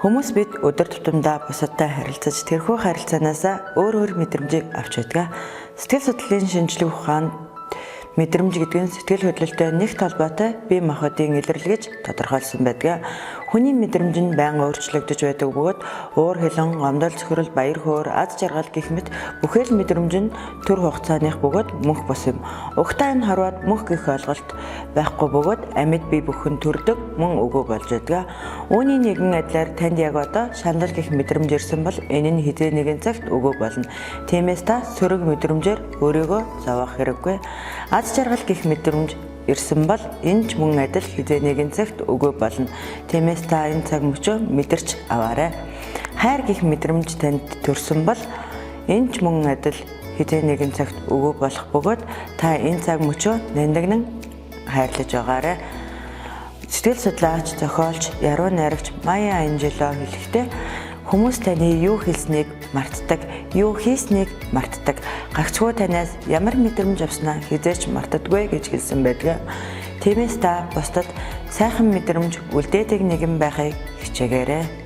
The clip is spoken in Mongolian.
Хүмүүс бид өдөр тутамдаа бусадтай харилцаж тэрхүү харилцаанаасаа өөр өөр мэдрэмжийг авч байдаг. Сэтгэл судлалын шинжлэх ухаанд мэдрэмж гэдэг нь сэтгэл хөдлөлтөй нэгт холбоотой бие махбодын илрэл гэж тодорхойлсон байдаг. Хүний мэдрэмж нь байнга өөрчлөгдөж байдаг бөгөөд уур хилэн, гомдол цөхрөл, баяр хөөр, аз жаргал гэх мэт бүхэл мэдрэмж нь төр хугацааных бөгөөд мөнх бус юм. Угтаа энэ хорвоод мөнх гэх ойлголт байхгүй бөгөөд амьд бие бүхэн төрдөг мөн үгүй болж байдаг. Үүний нэгэн адилаар танд яг одоо шанал гэх мэдрэмж ирсэн бол энэ нь хэзээ нэгэн цагт үгүй болно. Тиймээс та сөрөг мэдрэмжээр өөрийгөө зовоох хэрэггүй. Аз жаргал гэх мэдрэмж ирсэн бол энэ ч мөн адил хэзээ нэгэн цагт үгүй болно. Тиймээс та энэ цаг мөчөө мэдэрч аваарай. Хайр гэх мэдрэмж танд төрсөн бол энэ ч мөн адил хэзээ нэгэн цагт үгүй болох бөгөөд та энэ цаг мөчөө нандинан хайрлаж байгаарай. Сэтгэл судлаач, зохиолч, яруу найрагч Майя Анжело хэлэхдээ хүмүүс таны юу хэлснийг мартдаг, юу хийснийг мартдаг. Гагцхүү танаас ямар мэдрэмж авснаа хэзээ ч мартдаггүй гэж хэлсэн байдаг. Тиймээс та бусдад сайхан мэдрэмж үлдээдэг нэгэн байхыг хичээгээрэй.